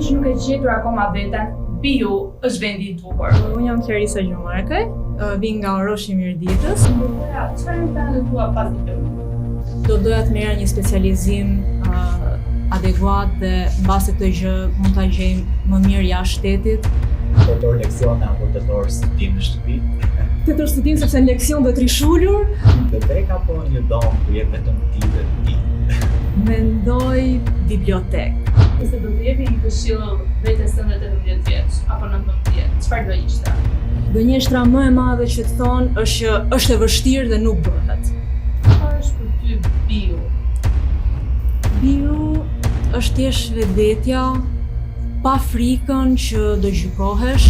që nuk e gjetur akoma veten, BeYou është vendi i duhur. Unë jam Klarisa Gjomarkaj, vij nga Oroshi i Mirditës. Doja, çfarë janë planet e tua pas diplomës? Do doja të merrja një specializim uh, adekuat dhe mbase këtë gjë mund ta gjej më mirë jashtë shtetit. Tetë orë leksione apo tetë orë studim në shtëpi? Tetë orë studim sepse në leksion do të rrish ulur. Bibliotekë apo një dhomë ku je vetëm ti dhe ti? Mendoj bibliotekë. Nëse do të jepje një këshillë vetes tënde 18 vjeç apo 19, çfarë do ishte? Gënjeshtra më e madhe që të thonë është që është e vështirë dhe nuk bëhet. Çfarë është për ty BeYou? BeYou është të jesh vetvetja pa frikën që do gjykohesh.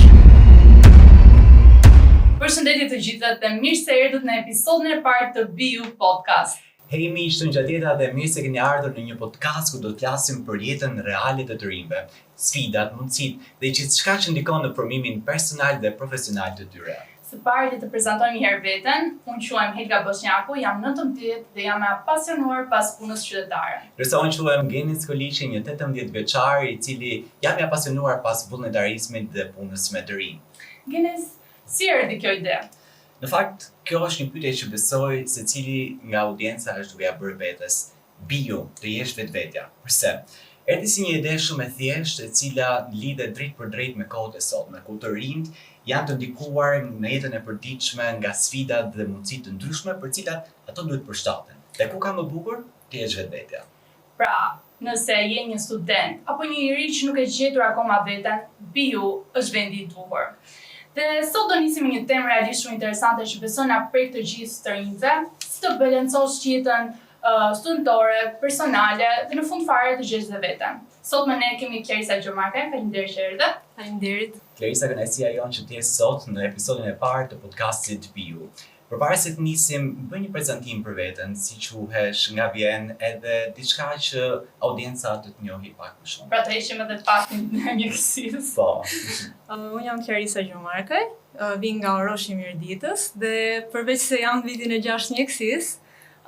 Përshëndetje të gjithëve dhe mirë se erdhët në episodin e parë të BeYou Podcast. Hej miq të ngjatjeta dhe mirë se keni ardhur në një podcast ku do të flasim për jetën reale të të rinjve, sfidat, mundësitë dhe gjithçka që ndikon në formimin personal dhe profesional të tyre. Së pari le të prezantojmë një herë veten, unë quhem Helga Boshnjaku, jam 19 dhe jam e apasionuar pas punës qytetare. Ndërsa unë quhem Genis Koliqi, një 18 vjeçar i cili jam i apasionuar pas vullnetarizmit dhe punës me të rinj. Genis, si erdhi kjo ide? Në fakt, kjo është një pyetje që besoj secili nga audienca është duke ia bërë vetes. BeYou, të jesh vetvetja. Përse? Erdhi si një ide shumë e thjeshtë e cila lidhet drejtpërdrejt me kohët e sotme, ku të rinjtë janë të ndikuar në jetën e përditshme nga sfidat dhe mundësi të ndryshme për të cilat ato duhet të përshtaten. Dhe ku ka më bukur? Të jesh vetvetja. Pra, nëse je një student apo një i ri që nuk e gjetur akoma veten, BeYou është vendi i duhur. Dhe sot do nisim me një temë realisht shumë interesante që besoj na prek të gjithë të rinjve, si të balancosh jetën uh, studentore, personale dhe në fund fare të gjesh dhe veten. Sot me ne kemi Klarisa Gjomarkaj, faleminderit që erdhe. Faleminderit. Klarisa, kënaqësia jonë që të jesh sot në episodin e parë të podcastit BeYou. Përpara se të nisim, bëj një prezantim për veten, si quhesh, nga vjen, edhe diçka që audienca të të njohë pak më shumë. Pra të heqim edhe pak në mjekësisë. Po. Uh, unë jam Klarisa Gjomarkaj, uh, vij nga Oroshi i Mirditës dhe përveç se jam vitin e gjashtë mjekësisë,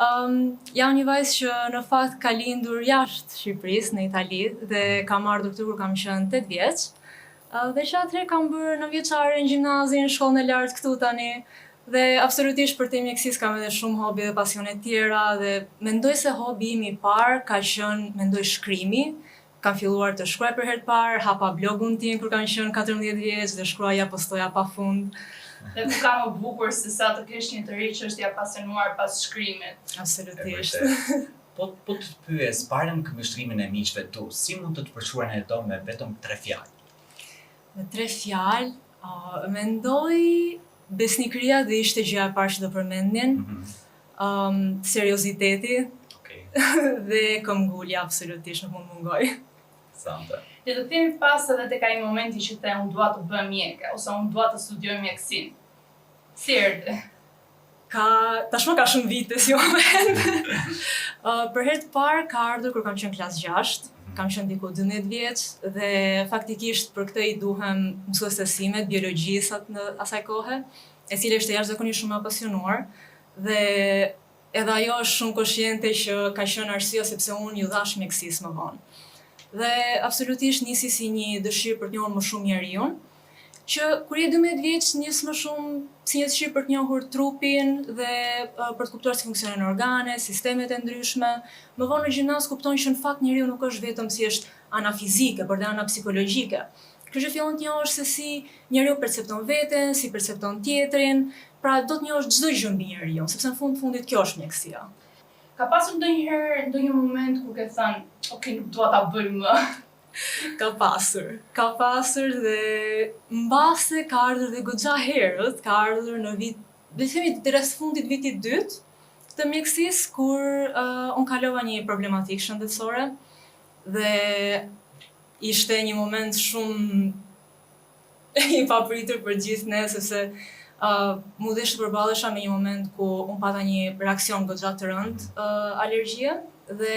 um, jam një vajzë që në fakt ka lindur jashtë Shqipërisë, në Itali dhe kam ardhur këtu kur kam qenë 8 vjeç. Uh, dhe që atëherë kam bërë nëntëvjeçaren, gjimnazin, shkollën e lartë këtu tani. Dhe absolutisht përtej mjekësisë kam edhe shumë hobi dhe pasione tjera dhe mendoj se hobi im i parë ka qenë, mendoj shkrimi. Kam filluar të shkruaj për herë të parë, hapa blogun tim kur kam qenë 14 vjeç dhe shkruaja, postoja pafund. Dhe ku ka më bukur se sa të kesh një të ri që është i apasionuar pas shkrimit. Absolutisht. E vërtet. Po po të pyes parë në këndvështrimin e miqve tu, si mund të të përshkruajnë ato me vetëm tre fjalë? Me tre fjalë, uh, mendoj besnikëria dhe ishte gjëja e parë që do përmendnin. Mm -hmm. um, serioziteti Okej, dhe këmbgulja absolutisht nuk mund mungoj. Sante. Le të themi pas edhe tek ai momenti që the unë dua të bëhem mjeke ose unë dua të studioj mjekësinë. Si erdhi? Ka, tashmë ka shumë vite si moment. uh, për herë të parë ka ardhur kur kam qenë klas 6, kam qenë diku 12 vjeç dhe faktikisht për këtë i duhem mësueses sime të biologjisë atë në asaj kohe, e cila ishte jashtëzakonisht shumë e apasionuar dhe edhe ajo është shumë koshiente që ka qenë arsyeja sepse unë ju dhash mjekësisë më vonë. Dhe absolutisht nisi si një dëshirë për të njohur më shumë njeriun, që kur je 12 vjeç nis më shumë si një dëshirë për të njohur trupin dhe uh, për të kuptuar si funksionojnë organet, sistemet e ndryshme. Më vonë në gjimnaz kupton që në fakt njeriu nuk është vetëm thjesht ana fizike, por dhe ana psikologjike. Kështu që fillon të njohësh se si njeriu percepton veten, si percepton tjetrin, pra do të njohësh çdo gjë mbi njeriun, sepse në fund të fundit kjo është mjekësia. Ka pasur ndonjëherë ndonjë moment kur ke thënë, ok, nuk dua ta bëj më. Ka pasur, ka pasur dhe mbase ka ardhur dhe goxha herët, ka ardhur në vit, le të themi rreth fundit vitit dytë të mjekësisë kur uh, unë kalova një problematikë shëndetësore dhe ishte një moment shumë i papritur për gjithë ne sepse uh, mu desh të përballesha me një moment ku unë pata një reaksion goxha të rëndë uh, alergjie dhe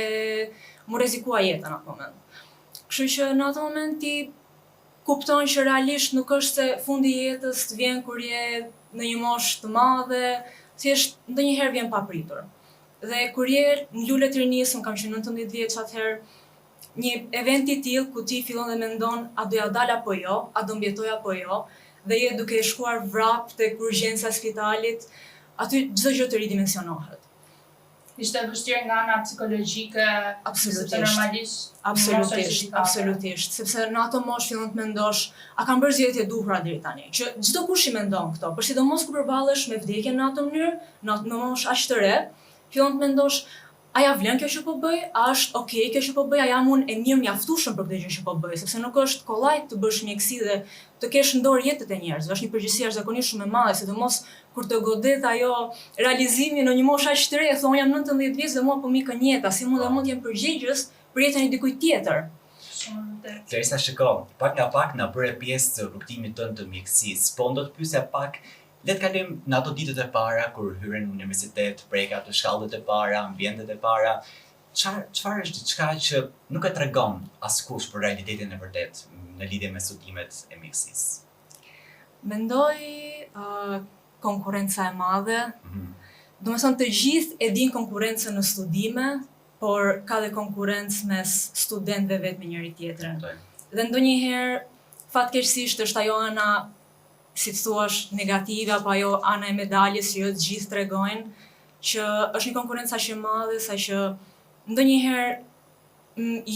mu rrezikua jeta në atë moment. Kështu që në atë moment ti kupton që realisht nuk është se fundi i jetës të vjen kur je në një moshë të madhe, thjesht ndonjëherë vjen papritur. Dhe kur je në lule të rinisë, unë kam qenë 19 vjeç atëherë, Një event i tillë ku ti fillon dhe mendon a do ja dal apo jo, a do mbijetoj apo jo, dhe je duke shkuar vrap tek urgjenca e spitalit, aty çdo gjë të ridimensionohet. Ishte e vështirë nga ana psikologjike, sepse normalisht absolutisht, absolutisht, sepse në atë moshë fillon të mendosh, a kam bërë zgjedhjet e duhura deri tani? Që çdokush i mendon këto, por sidomos kur përballesh me vdekjen në atë mënyrë, në atë moshë aq të re, fillon të mendosh, A ja vlen kjo që po bëj? A është ok kjo që po bëj? A jam unë e mirë mjaftueshëm për këtë gjë që po bëj? Sepse nuk është kollaj të bësh mjekësi dhe të kesh në dorë jetët e njerëzve. Është një përgjegjësi jashtëzakonisht shumë e madhe, sidomos kur të godet ajo realizimi në një moshë aq të re, thua unë jam 19 vjeç dhe mua po më ikën jeta, si mund dhe mund të jem përgjegjës për jetën e dikujt tjetër? Shumë e vërtetë. Klarisa shiko, pak nga pak na bëre pjesë të rrugëtimit tënd të mjekësisë, po unë do të pyesja pak Le të kalojmë në ato ditët e para kur hyre në universitet, preke ato shkallët e para, ambientet e para. Çfarë çfarë është diçka që nuk e tregon askush për realitetin e vërtetë në lidhje me studimet e mjekësisë? Mendoj uh, konkurrenca e madhe. Mm -hmm. Domethënë të gjithë e dinë konkurrencën në studime, por ka dhe konkurrencë mes studentëve vetë me njëri tjetrin. Dhe ndonjëherë fatkeqësisht është ajo ana si të thuash, negative apo ajo ana e medaljes që jo të gjithë tregojnë, që është një konkurrencë aq e madhe saqë ndonjëherë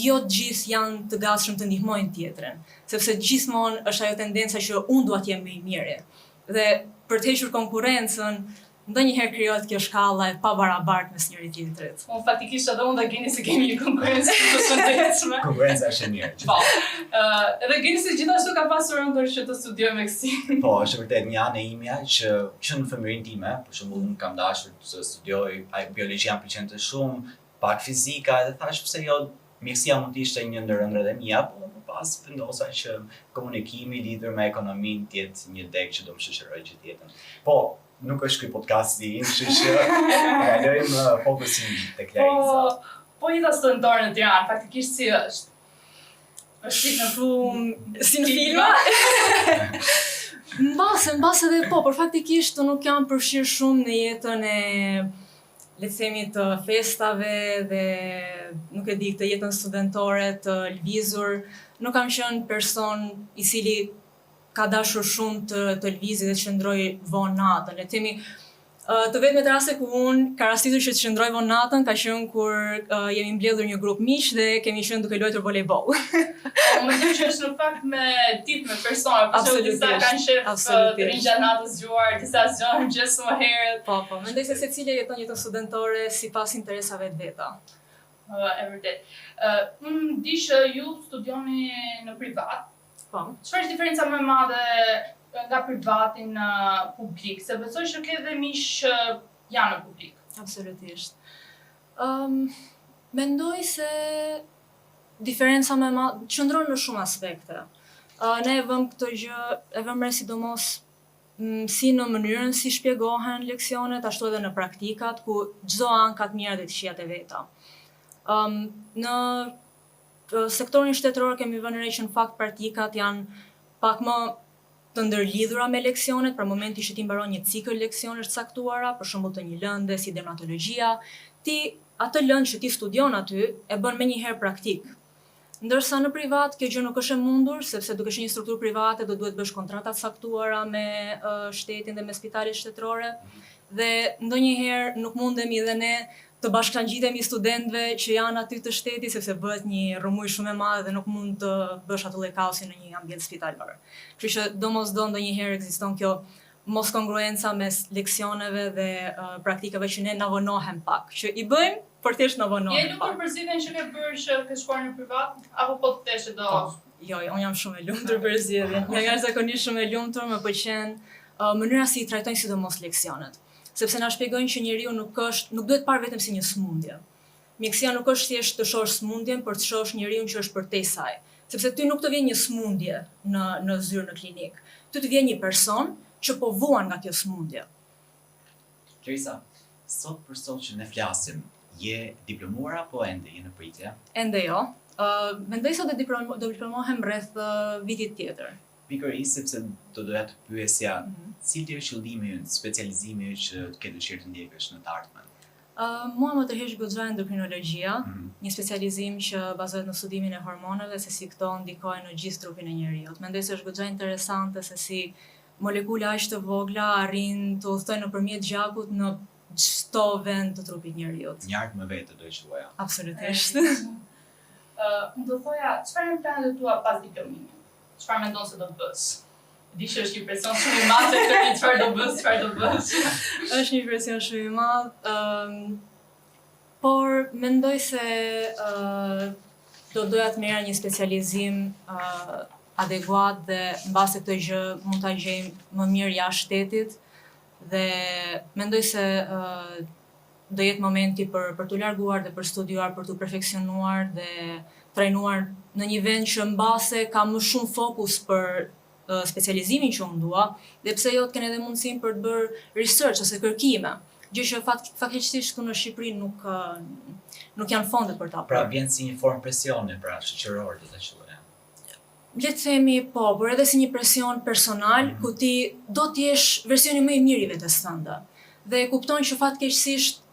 jo të gjithë janë të gatshëm të ndihmojnë tjetrin, sepse gjithmonë është ajo tendenca që unë dua të jem më i miri. Dhe për të hequr konkurrencën, Ndonjëherë krijohet kjo shkalla e pabarabartë mes njëri-tjetrit. Po faktikisht edhe unë dhe Genisi kemi një konkurrencë të shëndetshme. Konkurrenca është e mirë. Po. Ë, edhe Genisi gjithashtu ka pasur ëndërr që të studiojë mjekësinë. Po, është vërtet një anë e imja që që në fëmijërinë time, për shembull unë kam dashur të studioj, ai biologjia më pëlqente shumë, pak fizika edhe thashë pse jo mjekësia mund të ishte një ndër ëndrrat e mia, po më pas vendosa që komunikimi lidhur me ekonominë të jetë një degë që do më shoqërojë gjithë jetën. Po, nuk është ky podcasti im, kështu që kalojmë uh, fokusin te Klarisa. Po, po jeta studentore në Tiranë, faktikisht si është? Është si në shumë, si në filma? Mbase, mbase edhe po, por faktikisht unë nuk jam përfshirë shumë në jetën e le të themi të festave dhe nuk e di këtë jetën studentore të lëvizur, nuk kam qenë person i cili ka dashur shumë të të lëvizi dhe të qëndrojë vonë natën. Le të themi, të vetmet raste ku unë ka rastitur që të qëndroj vonë natën ka qenë kur uh, jemi mbledhur një grup miq dhe kemi qenë duke luajtur volejboll. Po, mendoj që është në fakt me tip me persona, për shembull disa kanë qejf të rrinë gjatë natës zgjuar, disa zgjohen në mëngjes më herët. Po, po, mendoj se secili jeton jetën studentore sipas interesave të veta. Uh, e vërtetë. Uh, unë di që ju studioni në privat, Po. Çfarë është diferenca më e madhe nga privati në publik? Se besoj që ke dhe miq që janë në publik. Absolutisht. Ëm um, mendoj se diferenca më e madhe qëndron në shumë aspekte. Uh, ne e vëmë këtë gjë, e vëmë re sidomos mm, si në mënyrën si shpjegohen leksionet, ashtu edhe në praktikat, ku çdo anë ka të mirat dhe të këqijat e veta. Um, në sektorin shtetëror kemi vënë re që në fakt praktikat janë pak më të ndërlidhura me leksionet, pra momenti që ti mbaron një cikël leksionesh të caktuara, për shembull të një lënde si dermatologjia, ti atë lëndë që ti studion aty e bën menjëherë praktik. Ndërsa në privat kjo gjë nuk është e mundur, sepse duke qenë një strukturë private do duhet bësh kontrata të caktuara me shtetin dhe me spitalet shtetërore dhe ndonjëherë nuk mundemi dhe ne të bashkangjitemi studentëve që janë aty të shtetit sepse bëhet një rrëmujë shumë e madhe dhe nuk mund të bësh atë lloj kaosi në një ambient spitalor. Kështu që domosdo ndonjëherë ekziston kjo moskongruenca mes leksioneve dhe uh, praktikave që ne na vonohen pak, që i bëjmë, por thjesht na vonohen pak. Je e lumtur për zgjidhjen që ke bërë që ke shkuar në privat apo po të thjesht do? Po. Jo, jo, unë jam shumë e lumtur për zgjidhjen. Jam jashtëzakonisht shumë e lumtur, më pëlqen uh, mënyra si i trajtojnë sidomos leksionet. Sepse na shpjegojnë që njeriu nuk është, nuk duhet parë vetëm si një sëmundje. Mjekësia nuk është thjesht të shohësh sëmundjen, por të shohësh njeriun që është përtej saj. Sepse ty nuk të vjen një sëmundje në në zyrë në klinikë. Ty të vjen një person që po vuan nga kjo sëmundje. Klarisa, sot për sot që ne flasim, je diplomuar apo ende je në pritje? Ende jo. Uh, mendoj se do do diplomohem rreth uh, vitit tjetër. Pikërisht sepse do doja të pyesja, mm -hmm. cili është qëllimi yt, specializimi yt që ke dëshirë të ndjekësh në të ardhmen? Uh, mua më tërheq goxha endokrinologjia, mm -hmm. një specializim që bazohet në studimin e hormoneve se si këto ndikojnë në gjithë trupin e njeriut. Mendoj se është goxha interesante se si molekula aq të vogla arrijnë të udhëtojnë nëpërmjet gjakut në çdo vend të trupit njeriut. Një art më vete do e quaja. Absolutisht. Uh, unë do thoja, çfarë janë planet e tua pas diplomimit? Çfarë mendon se do të bësh? Di që është një presion shumë i madh të ri çfarë do bësh, çfarë do bësh. është një presion shumë i madh. Ëm um, por mendoj se uh, do doja të merrja një specializim uh, adekuat dhe mbase këtë gjë mund ta gjej më mirë jashtë shtetit dhe mendoj se uh, do jetë momenti për për t'u larguar dhe për studiuar, për t'u perfeksionuar dhe trajnuar në një vend që mbase ka më shumë fokus për uh, specializimin që unë dua, dhe pse jo të kenë edhe mundësinë për të bërë research ose kërkime, gjë që fat, fatkeqësisht këtu në Shqipëri nuk uh, nuk janë fondet për ta Pra vjen si një formë presioni, pra shoqëror do ta quaja. Le të themi po, por edhe si një presion personal mm -hmm. ku ti do të jesh versioni më i mirë i vetes tënde. Dhe e kupton që fatkeqësisht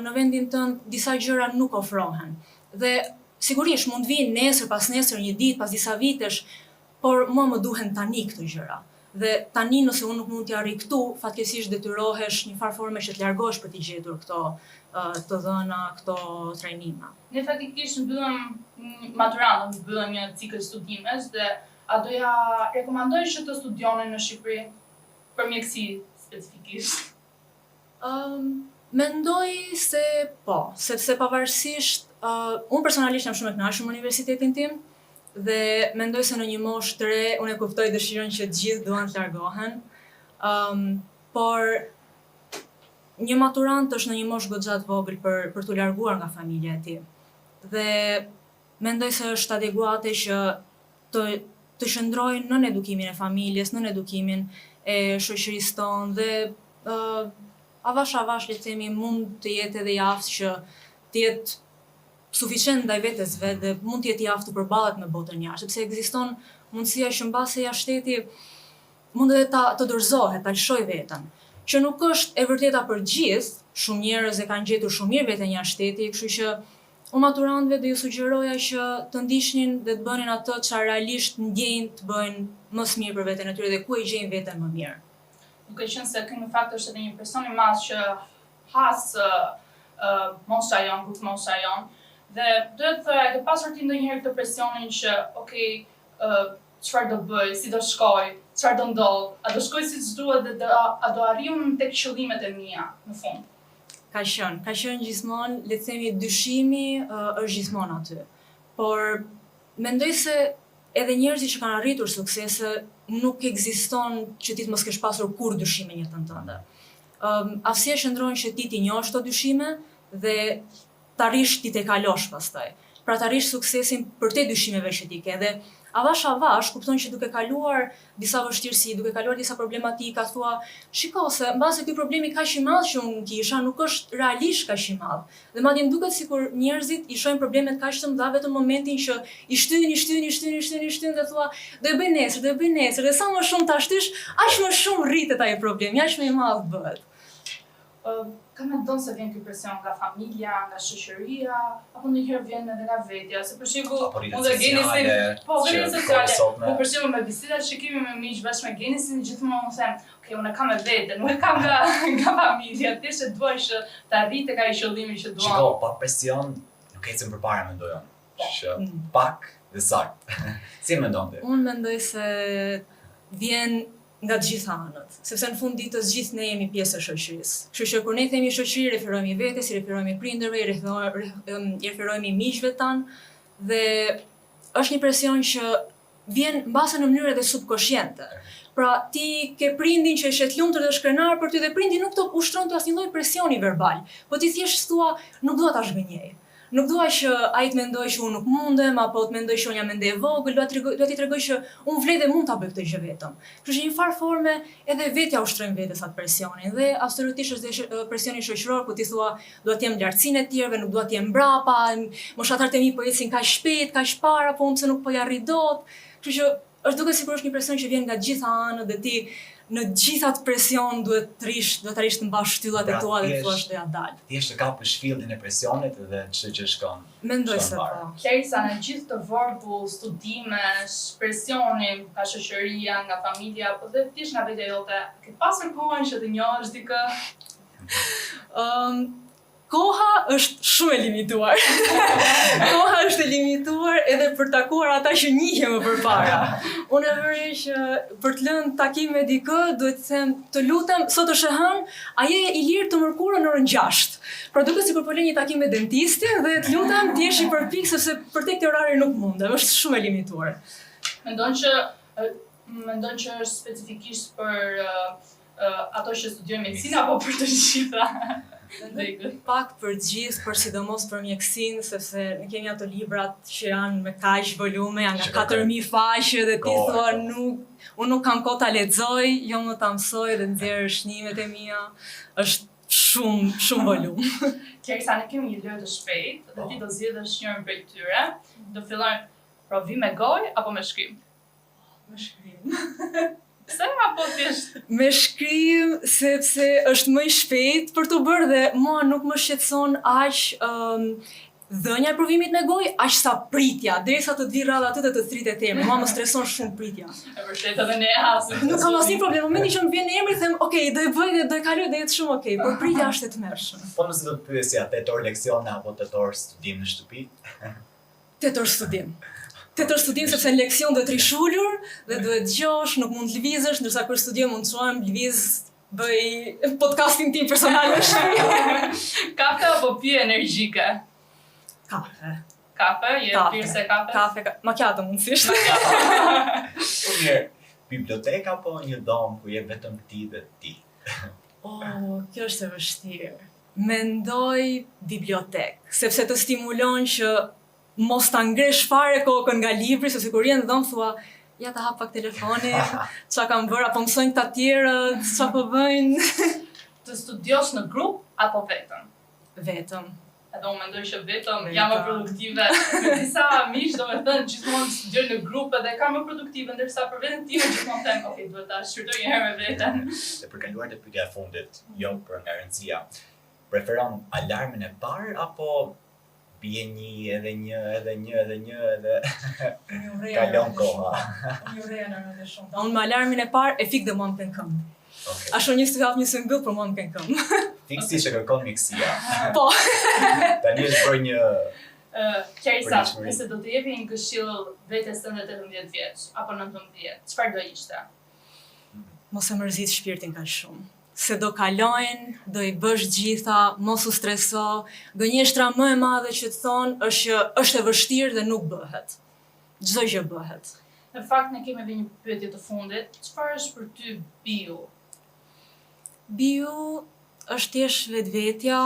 në vendin tënd disa gjëra nuk ofrohen. Dhe sigurisht mund të vijnë nesër, pas nesër, një ditë, pas disa vitesh, por mua më duhen tani këto gjëra. Dhe tani nëse unë nuk mund t'i arrij këtu, fatkeqësisht detyrohesh një farë forme që të largohesh për t'i gjetur këto të dhëna, këto trajnime. Ne faktikisht mbyllëm maturantët mbyllën një cikël studimesh dhe a do ja rekomandoje që të studionin në Shqipëri për mjekësi specifikisht? Um, mendoj se po, sepse pavarësisht, uh, unë personalisht jam shumë e kënaqur me universitetin tim dhe mendoj se në një moshë të re unë e kuptoj dëshirën që të gjithë duan të largohen. Um, por një maturant është në një moshë goxha të vogël për për t'u larguar nga familja e tij. Dhe mendoj se është adekuate që të të qëndrojë nën edukimin e familjes, nën edukimin e shoqërisë tonë dhe uh, avash avash le të themi mund të jetë edhe i aftë që të jetë suficient ndaj vetes vet dhe mund të jetë i aftë të përballet me botën jashtë, sepse ekziston mundësia që mbase jashtë shteti mund edhe ta të dorëzohet, ta lëshojë veten, që nuk është e vërteta për të gjithë, shumë njerëz e kanë gjetur shumë mirë veten jashtë shteti, kështu që unë maturantëve do ju sugjeroja që të ndiqnin dhe të bënin atë çfarë realisht ndjejnë të bëjnë më së miri për veten e tyre dhe ku e gjejnë veten më mirë. Duke qenë se ky në fakt është edhe një presion i madh që has uh, mosha jonë, grup mosha jonë, dhe do të thoja, e ke pasur ti ndonjëherë këtë presionin që, ok, uh, çfarë do bëj, si do shkoj, çfarë do ndodh, a do shkoj siç duhet dhe do, a do arrij unë tek qëllimet e mia në fund. Ka qenë, ka qenë gjithmonë, le të themi dyshimi uh, është gjithmonë aty. Por mendoj se edhe njerëzit që kanë arritur suksese nuk ekziston që ti të mos kesh pasur kurrë dyshime në jetën tënde. Um, aftësia qëndron që ti t'i njohësh këto dyshime dhe të arrish t'i tejkalosh pastaj. Pra të arrish suksesin përtej dyshimeve që ti ke dhe avash avash kupton që duke kaluar disa vështirësi, duke kaluar disa problematika, thua, shiko se mbase ky problemi kaq i madh që unë kisha nuk është realisht kaq i madh. Dhe madje më duket sikur njerëzit i shohin problemet kaq të mëdha vetëm momentin që i shtyn, i shtyn, i shtyn, i shtyn, i shtyn dhe thua, do e bëj nesër, do e bëj nesër dhe sa më shumë ta shtysh, aq më shumë rritet ai problem, aq më i madh bëhet. Nga mendon se vjen ky presion nga familja, nga shoqëria, apo ndonjëherë vjen edhe nga vetja, se për shembull, unë dhe Genisin, po, rrjetet sociale, po për shembull me bisedat që kemi me miq bashkë me Genisin, gjithmonë unë them, ok, unë e kam me veten, nuk e kam nga nga familja, thjesht e dua që të arrij tek ai qëllimi që dua. Shiko, pa presion nuk ecën përpara mendoj unë. Po. Që mm. pak dhe sakt. si e mendon ti? Unë mendoj se vjen nga të gjitha anët, sepse në fund ditës gjithë ne jemi pjesë e shoqërisë. Kështu që kur ne themi shoqëri, referohemi vetes, i referohemi prindërve, i referohemi miqve tanë dhe është një presion që vjen mbase në mënyrë edhe subkoshiente. Pra ti ke prindin që e sheh të lumtur dhe është krenar për ty dhe prindi nuk të ushtron ty asnjë lloj presioni verbal, po ti thjesht thua nuk dua ta zhgënjej. Nuk dua që ai të mendojë që unë nuk mundem apo të mendojë që unë jam ende e vogël, dua tregoj, dua t'i tregoj që unë vlej dhe mund ta bëj këtë gjë vetëm. Kështu që një farë forme edhe vetë ia ushtrojmë vetes atë presionin dhe absolutisht është dhe presioni shoqëror ku ti thua dua të jem në lartësinë e tjerëve, nuk dua të jem mbrapa, moshatarët e mi po ecin kaq shpejt, kaq para, po unë pse nuk po ia arrij dot. Kështu që është duket sikur është një presion që vjen nga të gjitha anët dhe ti Në gjithë atë presion duhet të rrish, duhet të arrish të mbash shtyllat e Pra, tua dhe të thjesht- thuash do ja dal. Thjesht të kapësh fillin e presionit dhe çdo gjë shkon. Mendoj shkon se mbarë. po. Klarisa në gjithë këtë vorbull studimesh, presioni nga shoqëria, nga familja, po dhe thjesht nga vetja jote, ke pasur kohën që të njohësh dikë? Ëm koha është shumë e limituar. koha është e limituar edhe për takuar ata që njihen më përpara. Unë e vërej që për të lënë takim me dikë duhet të them, të lutem, sot është e hënë, a je i lirë të mërkurën në orën 6. Pra duket sikur po lë një takim me dentistin dhe të lutem të jesh i përpik sepse për tek orari nuk mundem, është shumë e limituar. Mendon që ë, mendon që është specifikisht për ë, ë, ato që studiojnë mjekësinë apo për të gjitha? Degët. Pak për të gjithë, por sidomos për mjekësinë, sepse ne kemi ato librat që janë me kaq volume, janë nga Që kërkojnë 4000 faqe dhe ti kohë, thua po. nuk, unë nuk kam kohë ta lexoj, jo më ta mësoj dhe nxjerr shënimet e mia. Është shumë, shumë volum. Klarisa, ne kemi një lojë të shpejtë dhe ti do zgjedhësh njërin prej tyre. Do fillojmë provim me gojë apo me shkrim? Me shkrim. Pse apo thjesht Me shkrim sepse është më i shpejt për të bërë dhe mua nuk më shqetëson aq um, dhënia e provimit me gojë, aq sa pritja, derisa të të vi radha aty dhe të thritet emri. Mua më streson shumë pritja. e vërtetë edhe ne hasim. Nuk kam asnjë problem. Momentin që më vjen emri them, "Ok, do e bëj dhe do e kaloj dhe jetë shumë ok", por pritja është e tmerrshme. Po nëse do të pyesja 8 orë leksione apo 8 orë studim në shtëpi? 8 orë studim. 8 orë studim sepse në leksion duhet rrish ulur dhe duhet dëgjosh, nuk mund të lëvizësh, ndërsa kur studioj mund të çohem, lëviz, bëj podcastin tim personal në shtëpi. Kafe apo pije energjike? Kafe. Kafe, je Kafe. pirëse kafe? Kafe, ka... macchiato mundësisht. Po mirë, biblioteka apo një dhomë ku je vetëm ti dhe ti? Oh, kjo është e vështirë. Mendoj bibliotek, sepse të stimulon që mos ta ngresh fare kokën nga libri, sepse kur je në dhomë thua, ja ta hap pak telefonin, çka kam bërë, apo mësojnë këta tjerët, çka po bëjnë. Të studiosh në grup apo vetëm? Vetëm. Edhe unë mendoj që vetëm jam më Vetëm. produktive. Me disa miq, do me thënë, gjithmonë studioj në grup edhe kam më produktive, ndërsa për veten time gjithmonë them, ok, duhet ta shqyrtoj një herë me veten. Dhe për kaluar te pyetja e fundit, jo për nga rëndësia. Preferon alarmin e parë apo bie një edhe një edhe një edhe një edhe kalon koha. Unë urrej alarmet e shumta. Unë me alarmin e parë e fik dhe mua më ken këmbë. Okej. Ashtu një sy hap një sy mbyll, por mua më ken këmbë. Fiks si që kërkon mjekësia. Po. Tani është bërë një Klarisa, Përgjithshmëri. nëse do të jepi një këshill vetes tënde 18 vjeç apo 19, çfarë do ishte? Mos e mërzit shpirtin kaq shumë. Se do kalojnë, do i bësh gjitha, mos u streso. Gënjeshtra më e madhe që të thonë është që është e vështirë dhe nuk bëhet. Çdo gjë bëhet. Në fakt ne kemi edhe një pyetje të fundit. Çfarë është për ty BU? BU është thjesht vetvetja,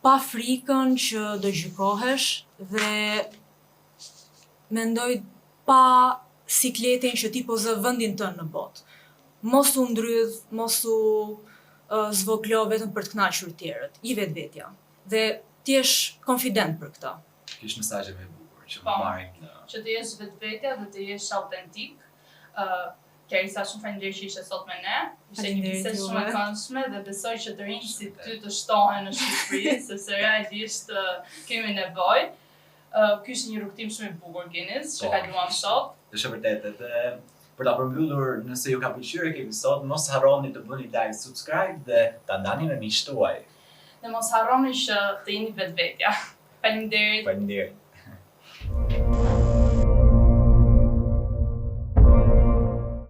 pa frikën që do gjykohesh dhe mendoj pa sikletin që ti po zë vendin tënd në botë. Mos u ndrydh, mos u uh, zvoglo vetëm për të kënaqur tjerët, i vetvetja. Dhe ti jesh konfident për këtë. Ky është mesazhi më i bukur që Po. marrim në Që të jesh vetvetja dhe të jesh autentik. Ë Klarisa, shumë faleminderit që ishe sot me ne. Ishte një Faleminderit bisedë shumë e juve. këndshme dhe besoj që të rinj si ty të shtohen në Shqipëri, sepse realisht ë, kemi nevojë. Ë, ky ishte një rrugtim shumë i bukur Guinness që Po. kaluam sot. Është e vërtetë edhe për ta përmbyllur, nëse ju ka pëlqyer ky episod, mos harroni të bëni like, subscribe dhe ta ndani me miqtë tuaj. Dhe mos harroni që të jeni vetvetja. Faleminderit. Faleminderit.